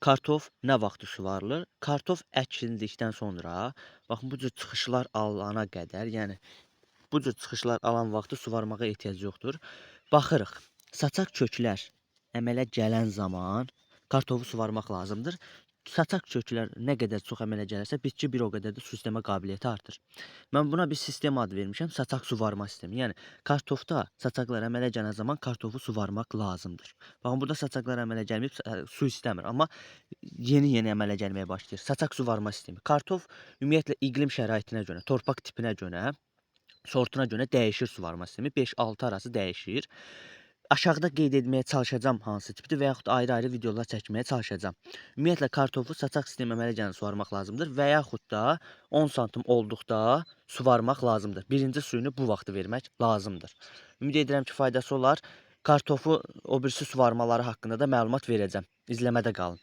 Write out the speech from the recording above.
Kartof nə vaxt suvarılır? Kartof əkildikdən sonra, baxın bu cür çıxışlar alana qədər, yəni bu cür çıxışlar alan vaxtı suvarmağa ehtiyac yoxdur. Baxırıq, saçaq köklər əmələ gələn zaman kartofu suvarmaq lazımdır. Saçaq köklər nə qədər çox əmələ gələrsə, bitki bir o qədər də su istəmə qabiliyyəti artır. Mən buna bir sistem ad vermişəm, saçaq suvarma sistemi. Yəni kartofda saçaqlar əmələ gələn zaman kartofu suvarmaq lazımdır. Baxın, burada saçaqlar əmələ gəlməyib, su istəmir, amma yeni-yeni əmələ gəlməyə başlayır. Saçaq suvarma sistemi. Kartof ümumiyyətlə iqlim şəraitinə görə, torpaq tipinə görə, sortuna görə dəyişir suvarma sistemi. 5-6 arası dəyişir. Aşağıda qeyd etməyə çalışacağam hansı tipdir və yaxud ayrı-ayrı videolar çəkməyə çalışacağam. Ümumiyyətlə kartofu saçaq sistemi əmələ gələn suvarmaq lazımdır və yaxud da 10 santim olduqda suvarmaq lazımdır. Birinci suyunu bu vaxtı vermək lazımdır. Ümid edirəm ki, faydası olar. Kartofu o birisi suvarmaları haqqında da məlumat verəcəm. İzləmədə qalın.